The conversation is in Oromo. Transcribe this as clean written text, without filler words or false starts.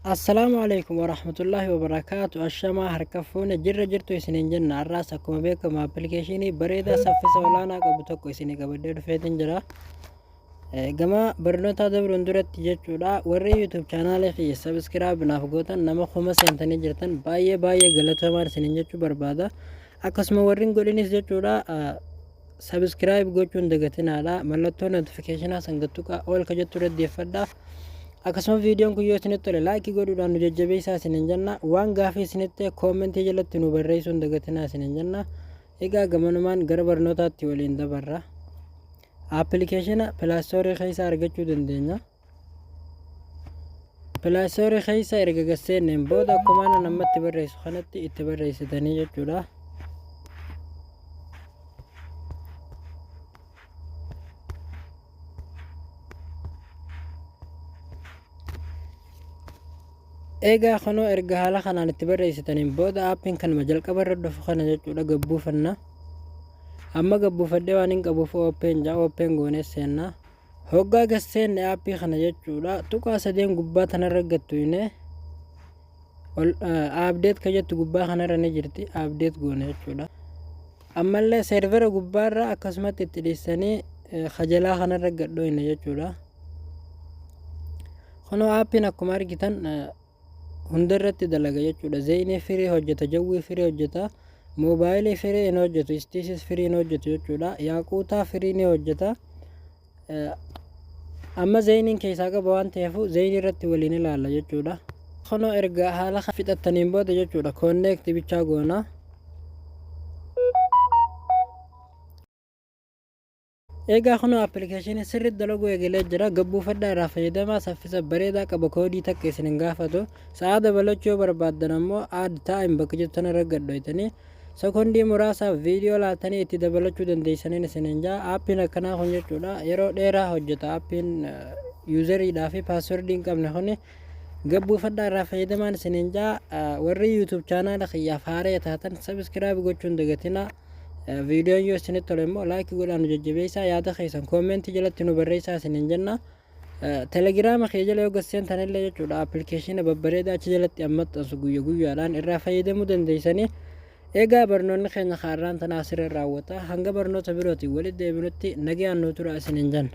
Assalaamu Aleeykum Warahmatullaahi Wabarakaatu Ashamaa harka fuune jirra jirtu isiniin jenna. Har'aas akkuma beekamu appilikeeshinii bareedaa saffisa olaanaa qabu tokko isinii qabadhee dhufeetin jira. Gama barnootaa dabruun duratti jechuudha, warri YouTube chaanaalii kiyya sabiskiraayib naaf gootan, nama 1000 seentanii jirtan, baay'ee baay'ee galatoomaan isiniin jechuu barbaada. Akkasuma warri hin godhinis jechuudha, sabiskiraayib gochuun dagatinaadha. Mallattoo notifikashinaa san gattuqaa ol ka jettu irra deeffadha. Akkasuma viidiyoon kun yoo isinitti tole laayikii godhuudhaan nu jajjabeessaa isiniin jenna. Waan gaafii isinitti ta'e koomentii jalatti nu barreessuun dagatinaa isiniin jenna. Egaa gamanumaan gara barnootaatti waliin dabarra. Appilikeeshina pilaastoorii keessa argachuu dandeenya. Pilaastoorii keessa erga gad seenneen booda akkuma ani ammatti barreessu kanatti itti barreessitanii jechuudha. Egaa kunoo erga haala kanaan itti barreessitaniin booda aappiin kanuma jalqaba irra dhufu kana jechuudha gabbuufanna. Amma gabbuufadhee waan hin qabuuf open jaa, open goonee seenna. Hoggaa gad seenne aappii kana jechuudha tuqaa sadeen gubbaa tanarra gattuine ol update ka jettu gubbaa kanarra ni jirti, update goone jechuudha. Ammallee seervera gubbaarra akkasumatti itti dhiissanii kajalaa kanarra gadhooyne jechuudha. Kunoo aappiin akkuma argitan hunda irratti dalaga jechuudha. Zeeyinii firii hojjeta, jawwii firii hojjeta, moobaayilii firii hin hojjetu, istiisis firii hin hojjetu jechuudha. Yaaquutaa firii ni hojjeta. Amma zeeyiniin keessaa qaba waan ta'eef zeeyinii irratti waliin ilaalla jechuudha. Kunoo erga haala fixattaniin booda jechuudha koonneekti bichaa goona. Egaa kunoo appilikeeshiniin sirriitti dalaguu eegalee jira. Gabbuufadhaa irraa fayyadamaa, saffisa bareedaa qaba, koodii takka isin hin gaafatu. Sa'aa dabalachuu yoo barbaaddan ammoo add time bakka jettu tana irra gadhoytanii sekondii muraasaaf viidiyoo laaltanii itti dabalachuu dandeessaniin isiniin jaa. Aappiin akkanaa kun jechuudha yeroo dheeraa hojjeta. Aappiin yuuzeriidhaa fi paaswordii hin qabne kuni gabbuufadhaa irraa fayyadamaan isiniin jaa. Warri YouTube chaanaala kiyyaaf haaraya taatan sabiskiraayib gochuun dagatinaa. Viidiyoon yoo isinitti tole immoo laayikii godhaa nu jajjabeessaa, yaada keessan koomentii jalatti nu barreessaa isiniin jenna. Telegiraama kee jala yoo gad seentan illee jechuudha appilikeeshina babbareedaa achi jalatti an maxxansu guyya guyyaadhaan irraa fayyadamuu dandeessanii. Egaa barnoonni keenya kaarraan tanaa asirra raawwata. Hanga barnoota birootiin walitti deebinutti nagayaan nu tura isiniin jenna.